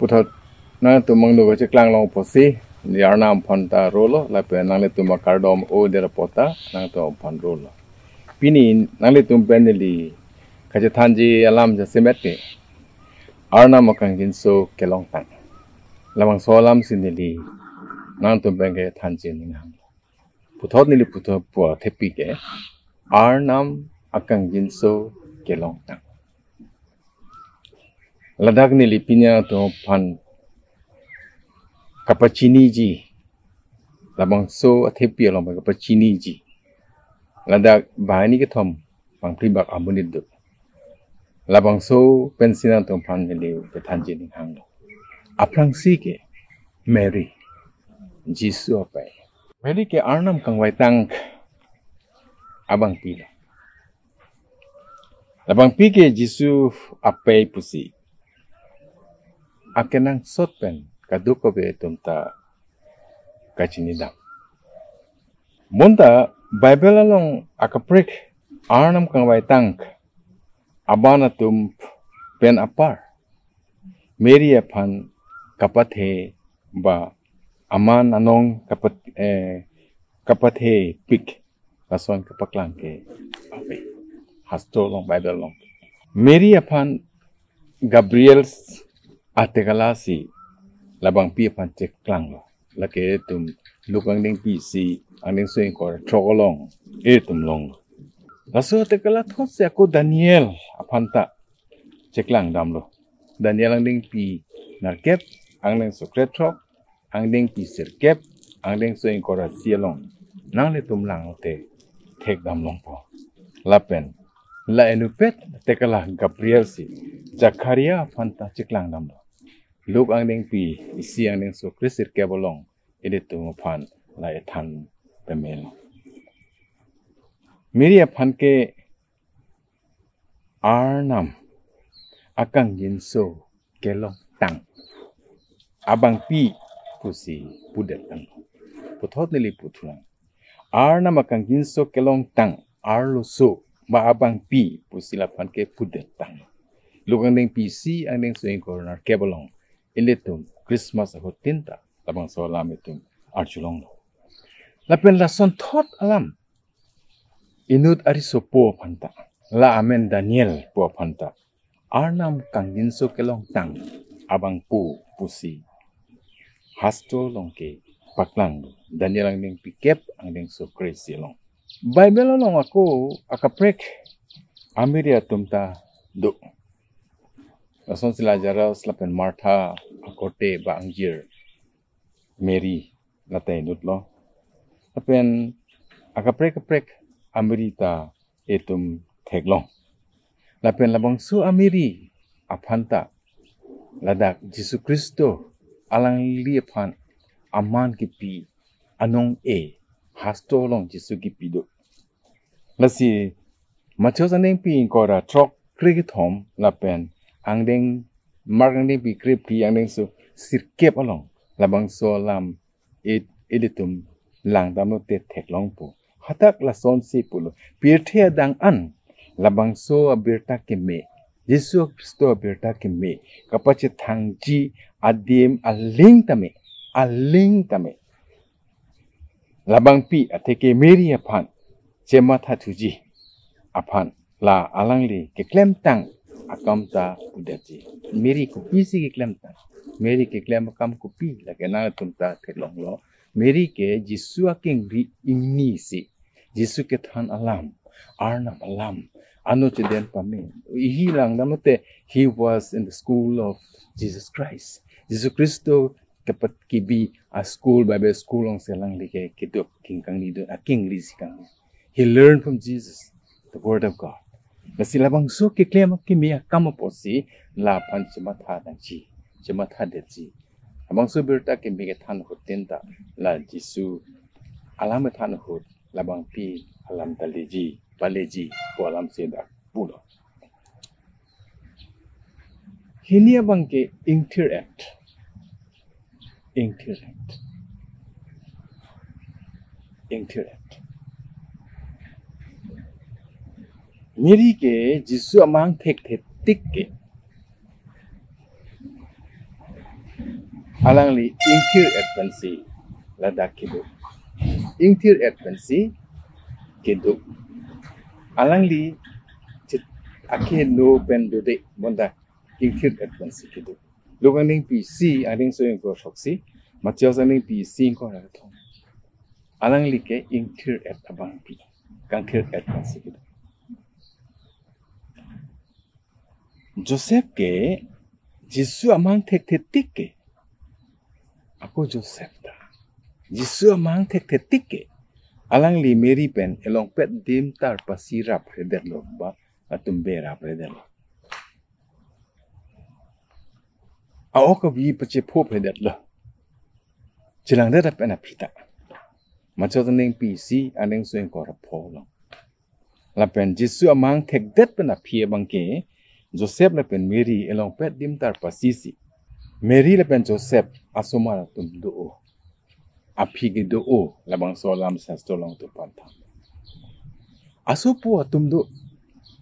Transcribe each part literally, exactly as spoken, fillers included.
Puthot nangtum mangno kacheklang long apotsi, neli Arnam aphan ta rolo, lapen nanglitum akardom o der apot ta nangtum aphan rolo. Pini nanglitum pen neli kachethanji alam jasemet ke, Arnam akangjinso kelongtang. Labangso alamsi neli nangtum pen kachethanji ninghang. Puthot neli puthot pu athepi ke, Arnam akangjinso kelongtang. Ladak neli pini nangtum aphan kapachiniji, labangso athepi along kapachiniji. Ladak banghini kethom bangphribak amonit do. Labangso pensi nangtum aphan neli kethanji ninghanglo. Aphrangsi ke Mary, Jisu apei. Mary ke Arnam kangvaitang abangpi lo. Labangpi ke Jisu apei pusi akenangsot pen kadokave atum ta kachinidam. Bonta Bible along akaprek Arnam kangvaitang aban atum pen apar, Mary aphan kapathe ba aman anong kapat eh, kapathepik lason kapaklang ke ave. Hastro along, Bible along. Mary aphan Gabriel atekala si labangpi aphan cheklanglo. Lake itum Luk angdengpi isi, angdengso ingkoi ra throk along itum longlo. Laso atekala thotsi ako Daniel aphan ta cheklangdamlo. Daniel angdengpi nerkep, angdengso krethrok, angdengpi sirkep, angdengso ingkoi ra isi along nanglitum lang te thekdam longpo. Lapen la inutvet atekala Gabriel si Zakaria aphan ta cheklangdamlo. Luk angdengpi isi, angdengso kresirkep along ilitum aphan la ethan pemelo. Mary aphan ke Arnam akangjinso kelongtang abangpi pusi pudetang. Puthot neli puthulang. Arnam akangjinso kelongtang arloso ba abangpi pusi laphan ke pudetang. Luk angdengpi isi, angdengso ingkoi ra nerkep along ilitum Christmas ahut tin ta labangso alam itum arjulonglo. Lapen lasonthot alam inut arisopo aphan ta, la amen Daniel pu aphan ta Arnam kangjinso kelongtang abangpo pusi hastro along ke paklanglo. Daniel angdengpi kep, angdengso kre-isi along. Bible along ako akaprek amiri atum ta do. Lasonsi Lazarus lapen Martha akorte ba angjir Mary lata inutlo. Lapen akaprek kaprek amiri ta itum theklong. Lapen labangso amiri aphan ta ladak Jisu Khristo alangli aphan aman kipi anong e hastro along Jisu kipi do. Lasi Matheus angdengpi ingkoi ra throk kre kethom lapen angdeng Mark angdengpi krephli angdengso sirkep along labangso alam it ilitum langdamlo te theklongpo. Hadak lasonsi pulo. Pirthe adang an labangso abirta keme, Jisu Khristo abirta keme kapachethangji adim aling tame, aling tame labangpi atheke Mary aphan chemathathuji aphan la alangli keklemtang akam ta pudetji. Mary kopisi keklemtang? Mary keklem akam kopi lake nangtum ta theklonglo. Mary ke Jisu akengri ingnisi, Jisu kethan alam, Arnam alam ano chedon pame. Ihi langdamlote, he was in the school of Jesus Christ. Jisu Khristo kepat kibi a school, Bible school alongsi alangli ke kedo, king kangni do, akengri si kangni. He learned from Jesus the word of God. Lasi labangso keklem akimi akam apotsi laphan chematha nangji, chemathadetji. Labangso birta kimi kethan ahut tin ta la Jisu alam kethan ahut labangpi alam ta leji, paleji pu alamsi dak pulo. Hini abang ke Ingthir Act. Ingthir Act. Ingthir Act. Mary ke Jisu amang thekthetik ke Alangli ingthir-et pensi ladak kedo. Ingthir-et pensi kedo. Alangli chit akeno pen dode bonta ingthir-et pensi kedo. Luke angdengpi isi angdengso ingkoi ra throksi, Matthew angdengpi isi ingkoi ra kethom. Alangli ke ingthir-et abangpi, kangthir-et pensi kedo. Joseph ke Jisu amang thekthetik ke. Ako Joseph ta Jisu amang thekthetik ke, alangli Mary pen elongpet adim tarpasi rapredetlo ba atum be rapredetlo. A-ok avi pachephopredetlo. Chelangdet pen aphi ta. Matthew angdengpi isi angdengso ingkoi ra pho along. Lapen Jisu amang thekdet pen aphi abangke Joseph lapen Mary elongpet adim tarpasi si. Mary lapen Joseph asomar atum do-o. Aphi kedo-o, labangso alam shastro along atum aphan than. Asopo atum do.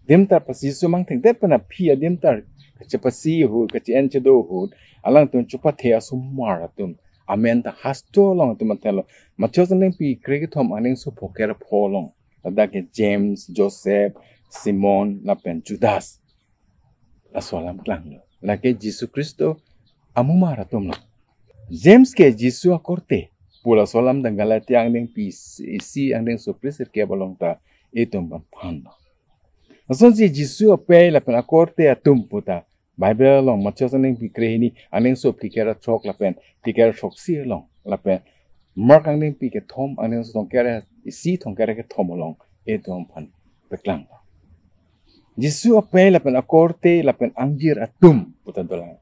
Adim tarpasi Jisu amang thekdet pen aphi adim tar kachepasi ahut, kache-en chedo ahut, alangtum chepathe asomar atum. Amen ta shastro along atum athelo. Matthew angdengpi krekethom angdengso phokera pho along. Ladak ke James, Joseph, Simon, lapen Judas. Laso alam klanglo. Lake Jisu Khristo amumar atumlo. James ke Jisu akorte pu laso alam ta Galatia angdengpi isi angdengso kresirkep along ta itum aphan thanlo. Lasonsi Jisu apei lapen akorte atum pu ta Bible along Matthew angdengpi krehini angdengso phlikep ra throk lapen phlikep ra throksi along lapen Mark angdengpi kethom angdengso thomkep ra isi thomkep ra kethom along itum aphan paklanglo. Jisu apei lapen akorte lapen angjir atum pu ta dolang.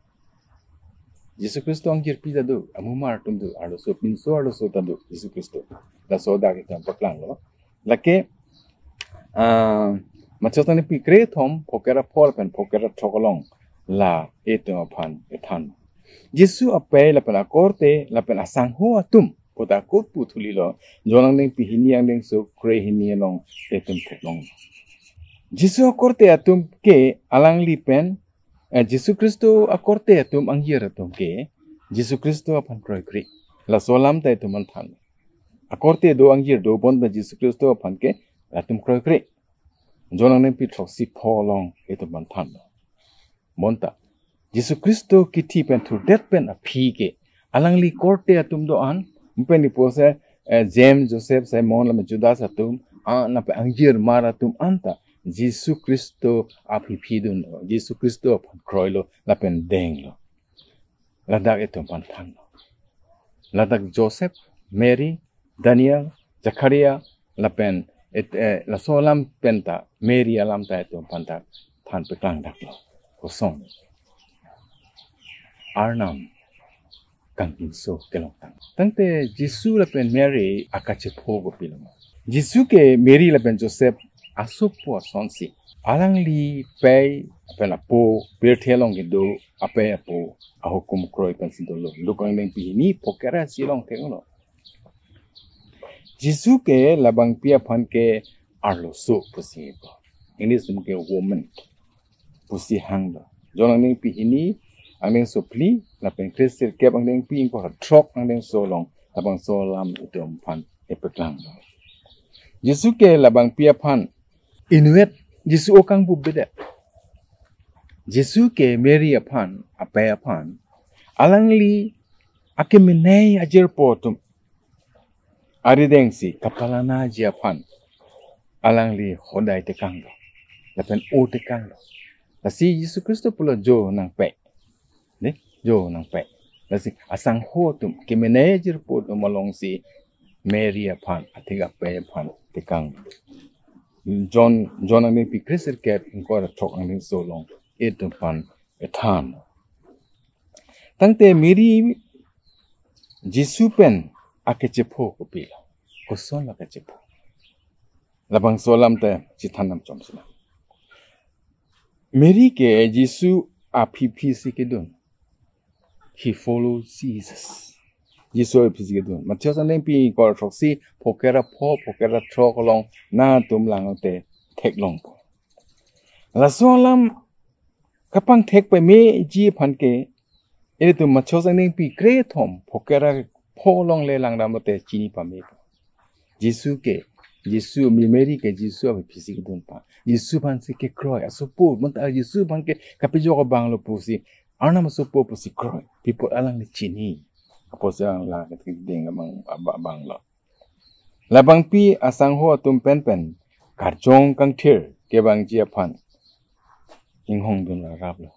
Jisu Khristo angjirpi ta do, amumar atum do, arloso pinso arloso ta do Jisu Khristo. Laso dak itum paklanglo. Lake, ah, Matthew angdengpi krethom phokera pho lapen phokera throk along la itum aphan kethan. Jisu apei lapen akorte lapen asangho atum pu ta kot pu thulilo, John angdengpi hini angdengso krehini along itum theklong. Jisu akorte atum ke alangli pen, eh, Jisu Khristo akorte atum angjir atum ke Jisu Khristo aphan kroikre. Laso alam ta itum aphan than. Akorte do angjir do bonta Jisu Khristo aphan ke latum kroikre. John angdengpi throksi pho along itum aphan thanlo. Bonta Jisu Khristo kithi pen thurdet pen aphi ke alangli korte atum do-an, mpen ni pose, eh, James, Joseph, Simon lapen Judas atum, ah, lapen angjirmar atum anta Jisu Khristo aphi phi dunlo, Jisu Khristo aphan kroilo lapen denglo. Ladak itum aphan thanlo. Ladak Joseph, Mary, Daniel, Zakaria, lapen et, eh, laso alam pen ta, Mary alam ta itum aphan ta than paklangdaklo. Koson? Arnam kangpinso kelongtang. Tangte Jisu lapen Mary akachepho kopilo? Jisu ke Mary lapen Joseph asopo asonsi. Alangli pei lapen apo pirthe along kedo apei apo ahukum kroi pensi dolo. Luke angdengpi hini phokera isi along theklonglo. Jisu ke labangpi aphan ke arloso pusi ko. English ke woman pusi hanglo. John angdengpi hini angdengso phli lapen kresirkep angdengpi ingkoi ra throk angdengso along labangso alam itum aphan kepaklanglo. Jisu ke labangpi aphan inutvet Jisu okang bubedet. Jisu ke Mary aphan, apei aphan, alangli akemenei ajirpo atum arideng si kapalanaji aphan alangli hodai tekanglo lapen o tekanglo. Lasi Jisu Khristo pulo jo nangpei. Ne? Jo nangpei. Lasi asangho atum, kemenei ajirpo atum alongsi Mary aphan, athik apei aphan tekang. John, John angdengpi kresirkep ingkoi ra throk angdengso along itum aphan kethan. Tangte Mary Jisu pen akachepho kopilo? Koson akachepho? Labangso alam ta chethan nangchom sina. Mary ke Jisu aphi phi si kedun. He follows Jesus. Jisu aphi si kedun. Matthew angdengpi ingkoi ra throksi, phokera pho, phokera throk along nangtum langte theklongpo. Laso alam kapangthek pameji aphan ke Ilitum Mathaios angdengpi krethom, phokera pho along le langdam lote chini pame. Jisu ke, Jisu, Mi Mary ke Jisu aphi phisi kedun aphan, Jisu aphansi kekroi, asopo, bonta Jisu aphan ke kapejok abang lo pusi, Arnam asopo pusi kroi, pi apot alangli chini. Apotsi alang la kedeng abang, abang, abang lo. Labangpi asangho atum pen pen karjong kangthir kevangji aphan inghongdun rap lo.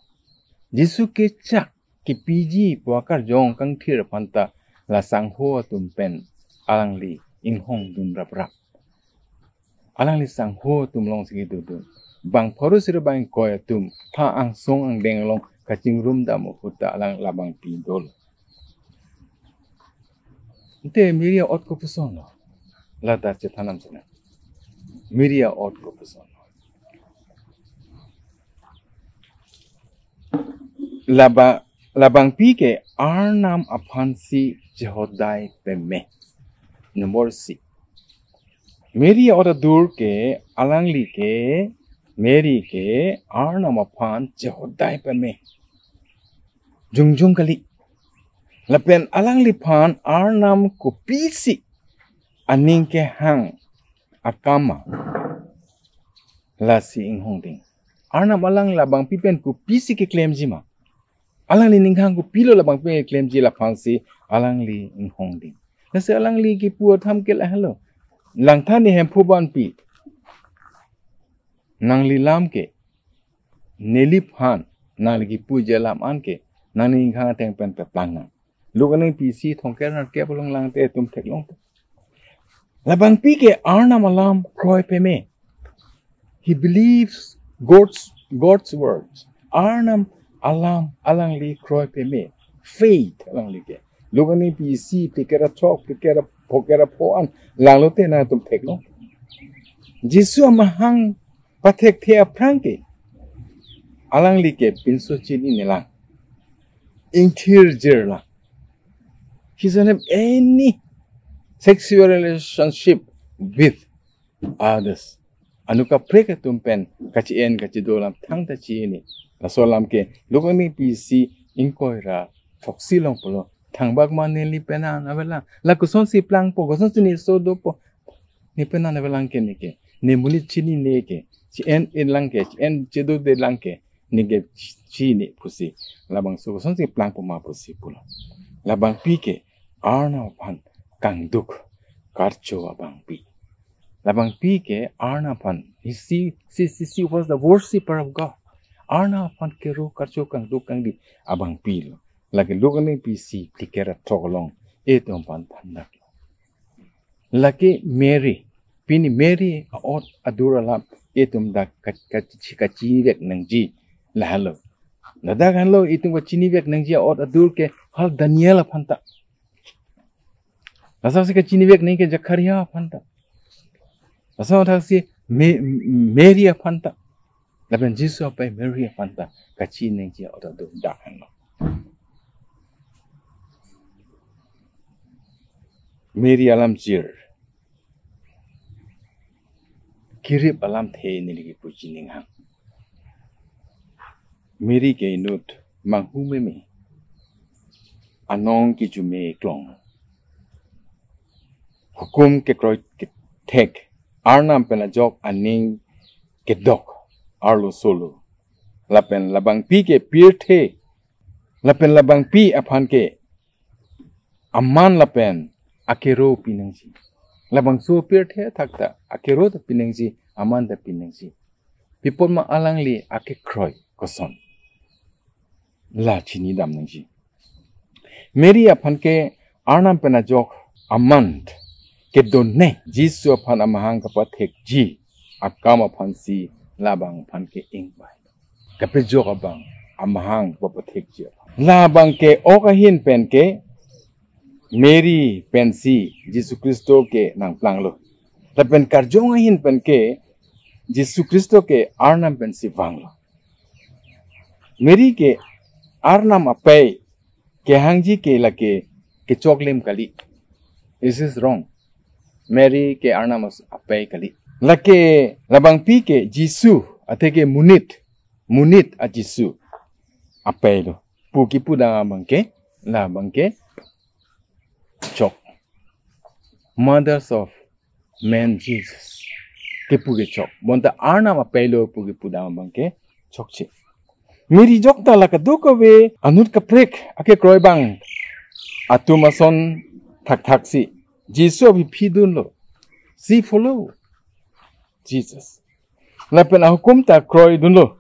Jisu kechak kepiji pu akarjong kangthir aphan ta la sangho atum pen alangli inghongdun rap rap. Alangli sangho atum alongsi kedodun. Bang pharo sira bang ingkoi atum tha angsong angdeng along kachingrum dam ahut ta alang labangpi dolo. Ante Mary a-ot kopuson lo? Lata chethan nang sena. Mary a-ot kopuson lo? Laba, labangpi ke Arnam aphansi chehodai peme. Nomor isi. Mary a-ot adur ke alangli ke, Mary ke Arnam aphan chehodai peme. Jongjong kali. Lapen alangliphan Arnam kopisi aning kehang akam ma, lasi inghongding. Arnam alang labangpi pen kopisi keklemji ma, alangli ninghang kopilo labangpi keklemji, laphansi alangli inghongding. Lasi alangli kipu atham ke lahelo. Langtha ne Hemphu vanpi, nangli lam ke, neliphan nangli kipuji alam an ke nangli ninghang ateng pen peplang nang. Luk angdengpi isi thomkep ra kep along langte itum theklong. Labangpi ke Arnam alam kroi peme. He believes God's, God's words. Arnam alam alangli kroi peme. Faith alangli ke. Luk angdengpi isi, phlikep ra throk, phlikep ra, phokep ra pho an langlote nangtum theklong. Jisu amahang pathekthe aphrang ke alangli ke pinso chinine lang, ingthirjir lang. He doesn't have any sexual relationship with others. Anut kaprek atum pen kachi-en kachido alam thangta chini. Laso alam ke Luk angdengpi isi ingkoi ra throksi along pulo. Thangbak ma neli penan avelang. La kosonsi plangpo, kosonsi ne so dopo. Ne penan avelang ke ne ke, ne monit chinine ke, chi-en-e lang ke, chi-en chido-de lang ke, ne ke chini pusi. Labangso kosonsi plangpo ma pusi pulo. Labangpi ke Arnam aphan kangduk karcho abangpi. Labangpi ke Arnam aphan, he see, see, see, see was the worshipper of God. Arnam aphan kero karcho kangduk kangdi abangpi lo. Lake Luk angdengpi isi phlikep ra throk along itum aphan thandak. Lake Mary, pini Mary a-ot adur alam itum dak ka-, ka-, kachivek nangji lahelo. Ladak helo itum kachinivek nangji a-ot adur ke hal Daniel aphan ta. Lasosi kachinivek nangji ke Zakaria aphan ta. Laso thaksi Me-, Mary aphan ta. Lapen Jisu apei Mary aphan ta kachini nangji a-ot adur dak helo. Mary alam chir. Kirip alamthe neli kipu chininghang. Mary ke inut manghu meme, anong kijume klong, hukum kekroi kethek, Arnam pen ajok aning kedok, arlo solo. Lapen labangpi ke pirthe, lapen labangpi aphan ke aman lapen akero pinangji. Labangso pirthe athak ta akero ta pinangji, aman ta pinangji. Pi apot ma alangli akekroi koson, la chinidam nangji. Mary aphan ke Arnam pen ajok aman kedonne, Jisu aphan amahang kapathekji akam aphansi labang aphan ke ingbai. Kapejok abang amahang kapathekji aphan. Labang ke ok ahin pen ke Mary pensi Jisu Khristo ke nangplanglo. Lapen karjong ahin pen ke Jisu Khristo ke Arnam pensi vanglo. Mary ke Arnam apei kehangji ke lake kechoklim kali. This is wrong. Mary ke Arnam as-, apei kali. Lake labangpi ke Jisu, athe ke monit, monit a-Jisu apei lo. Pu kipudam abangke, labangke chok. Mothers of man Jesus. Kipu ke chok. Bonta Arnam apei lo pu kipudam abangke chokche. Mary jokta la kadokave anut kaprek akekroi abang atum ason thakthaksi Jisu aphi phidunlo. She follow Jesus. Lapen ahukum ta kroidunlo.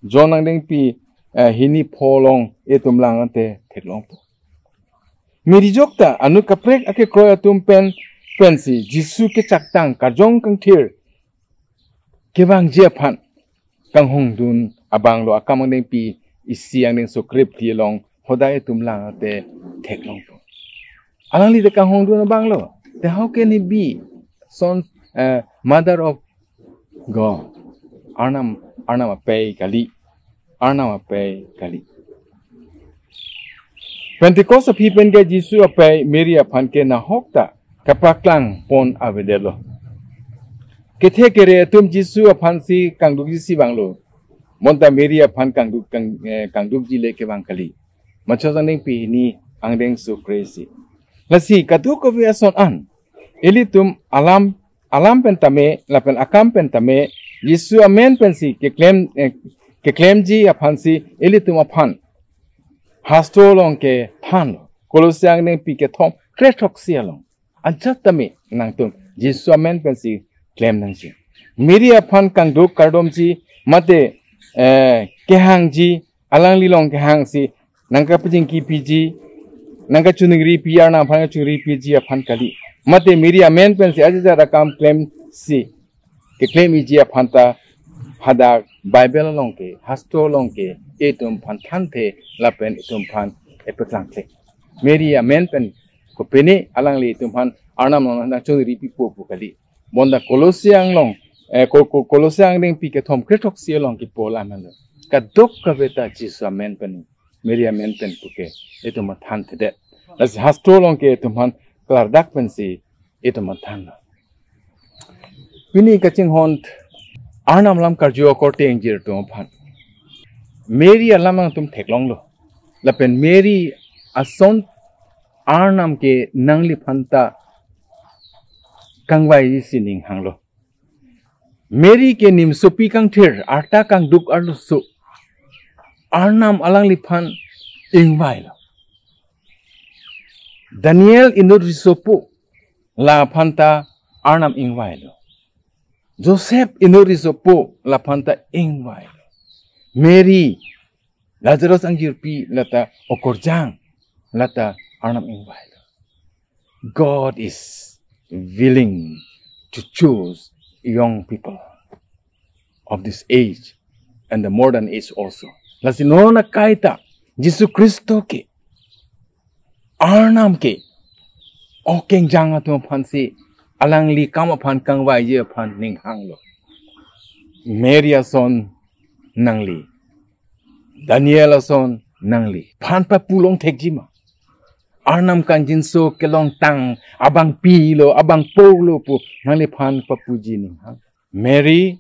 John angdengpi, eh, hini pholong itum lang ante theklongpo. Mary jokta anut kaprek akekroi atum pen pensi Jisu kechaktang kajong kangthir kevangji aphan kanghongdun abanglo. Akam angdengpi isi angdengso krepli along hodai itum lang ante theklongpo. Alangli ta kanghongdun abanglo. Then how can he be son, eh, mother of God? Arnam, Arnam apei kali. Arnam apei kali. Pentecost aphi pen ke Jisu apei Mary aphan ke nahokta kapaklangpon avedetlo. Kethe kere atum Jisu aphansi kangdukji si vanglo. Bonta Mary aphan kangduk kang, eh, kangdukji le kevang kali. Mathai angdengpi hini angdengso kre-isi. Lasi kadokave ason an ilitum alam, alam pen tame lapen akam pen tame Jisu amen pensi keklem, eh, keklemji aphansi ilitum aphan hastro along kethanlo. Kolosi angdengpi kethom krethroksi along. Ajat tame nangtum Jisu amen pensi klem nangji. Mary aphan kangduk kardomji mate, eh, kehangji, alanglilong kehangsi nangkapachingkipiji, nangkachoningripi, Arnam aphan kachoningripi ji aphan kali. Mate Mary amen pensi ajat akam klemsi keklem iji aphan ta hadak Bible along ke, hastro along ke itum aphan thanthe lapen itum aphan epeklangkle. Mary amen pen kopine alangli itum aphan Arnam along nangchoningripipo pu kali. Bonta Kolosi anglong, eh, Ko-, Ko-, Kolosi angdengpi kethom krethroksi along kipu alam henlo. Kadokave ta Jisu amen pen, Mary amen pen puke itum aphan thanthedet. Lasi hastro along ke itum aphan klardak pensi itum aphan thanlo. Pini kachinghon Arnam alam karju akorte ingjir atum aphan Mary alam nangtum theklonglo. Lapen Mary ason Arnam ke nangliphan ta kangvaiji si ninghanglo. Mary ke nimsopi kangthir, arta kangduk arloso Arnam alangliphan ingvailo. Daniel inut risopo laphan ta Arnam ingvailo. Joseph inut risopo laphan ta ingvailo. Mary, Lazarus angjirpi lata okorjang lata Arnam ingvailo. God is willing to choose young people of this age and the modern age also. Lasi non akai ta Jisu Khristo ke Arnam ke okengjang atum aphansi alangli kam aphan kangvaiji aphan ninghanglo. Mary ason nangli, Daniel ason nangli phan papu longthekji ma? Arnam kangjinso kelongtang abangpi lo, abangpo lo pu nangliphan papuji ninghang. Mary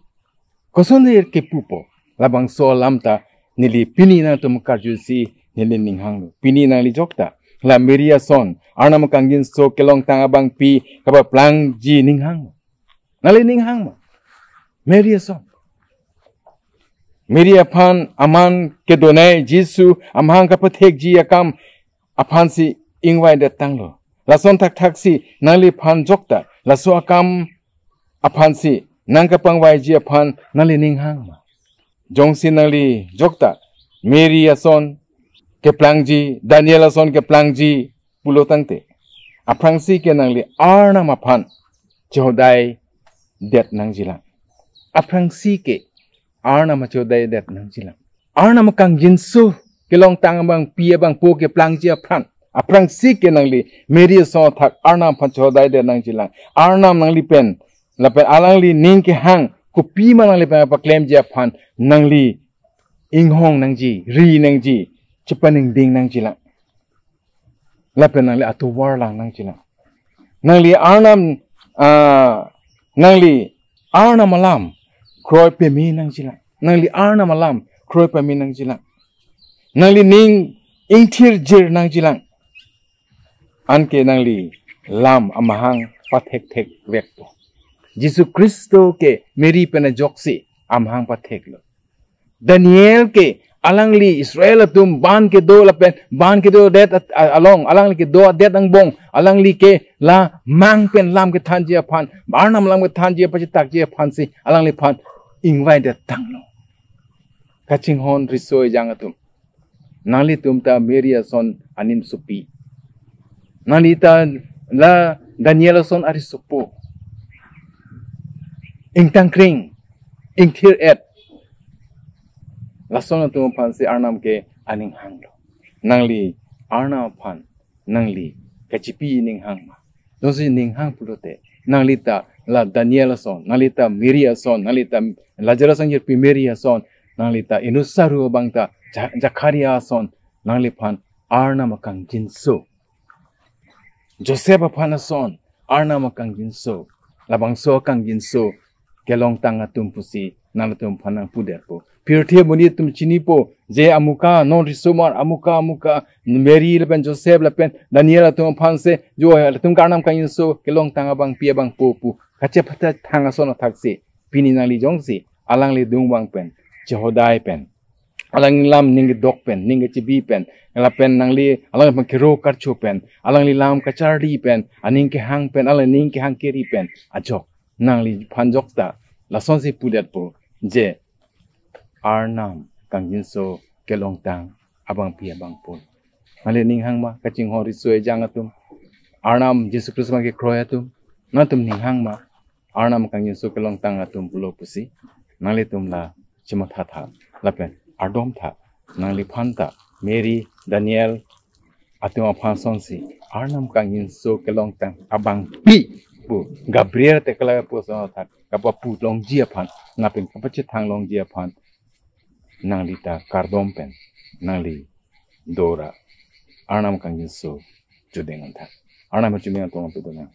koson er kepupo, labangso alam ta neli pini nangtum karjusi neli ninghanglo. Pini nangli jokta la Mary ason Arnam kangjinso kelongtang abangpi kapaplangji ninghang. Nangli ninghang ma? Mary ason. Mary aphan aman kedonai Jisu amahang kapathekji akam aphansi ingvaidet tanglo. Lason thakthaksi nangliphan jokta laso akam aphansi nangkapangvaiji aphan nangli ninghang ma? Jongsi nangli jokta Mary ason keplangji, Daniel ason keplangji pulo tangte, aphrangsi ke nangli Arnam aphan chehodaidet nangjilang. Aphrangsi ke Arnam chehodaidet nangjilang. Arnam kangjinso kelongtang abangpi abangpo keplangji aphrang, aphrangsi ke nangli Mary ason athak Arnam aphan chehodaidet nangjilang. Arnam nangli pen lapen alangli ning kehang kopima nangli pen paklemji aphan nangli inghong nangji, ri nangji, chepaningding nangjilang. Lapen nangli atovar lang nangjilang. Nangli Arnam, ah, nangli Arnam alam kroi peme nangjilang. Nangli Arnam alam kroi peme nangjilang. Nangli ning ingthirjir nangjilang. Anke nangli lam amahang pathekthek vekpo. Jisu Khristo ke Mary pen ajoksi amahang patheklo. Daniel ke alangli Israel atum ban kedo lapen ban kedodet at-, a-, along, alangli kedodet angbong, alangli ke la mang pen lam kethanji aphan, Arnam lam kethanji aphan, chetakji aphansi alangliphan ingvaidet tanglo. Kachinghon riso ejang atum, nanglitum ta Mary ason anim supi. Nangli ta la Daniel ason ari supo. Ingtangkring, ingthir-et. Lason atum aphansi Arnam ke aning hanglo. Nangli Arnam aphan nangli kachipi ning hang ma? Jongsi ning hang pulote, nangli ta la Daniel ason, nangli ta Mary ason, nangli ta Lazarus angjirpi Mary ason, nangli ta inut saru abang ta Ja-, Zakaria ason, nangliphan Arnam akangjinso, Joseph aphan ason Arnam akangjinso, labangso akangjinso kelongtang atum pusi nangtum aphan nangpudetpo. Pirthe amonit atum chinipo, je amuka, non risomar, amuka, amuka, Mary lapen Joseph lapen Daniel atum aphansi, jo, latum ke Arnam akangjinso kelongtang abangpi abangpo pu kachepatha thang ason athaksi, pini nangli jongsi alangli adung abang pen, chehodai pen, alangli lam ning kedok pen, ning kechibi pen, lapen nangli alangphan kero karcho pen, alangli lam kacharli pen, aning kehang pen, alangli ning kehang keri pen ajok, nangliphan jokta lasonsi pudetpo, je Arnam akangjinso kelongtang abangpi abangpo. Nangli ning hang ma, kachinghon riso ejang atum, Arnam Jisu Khristo abang kekroi atum? Nangtum ning hang ma, Arnam akangjinso kelongtang atum pulo pusi? Nanglitum la chemathatha lapen ardomtha, nangliphan ta Mary, Daniel atum aphan asonsi Arnam akangjinso kelongtang abangpi pu Gabriel tekla pu ason athak kapapu longji aphan, lapen kapachethang longji aphan nangli ta kardom pen nangli dora Arnam akangjinso chodeng antha. Arnam chiming atong api dona.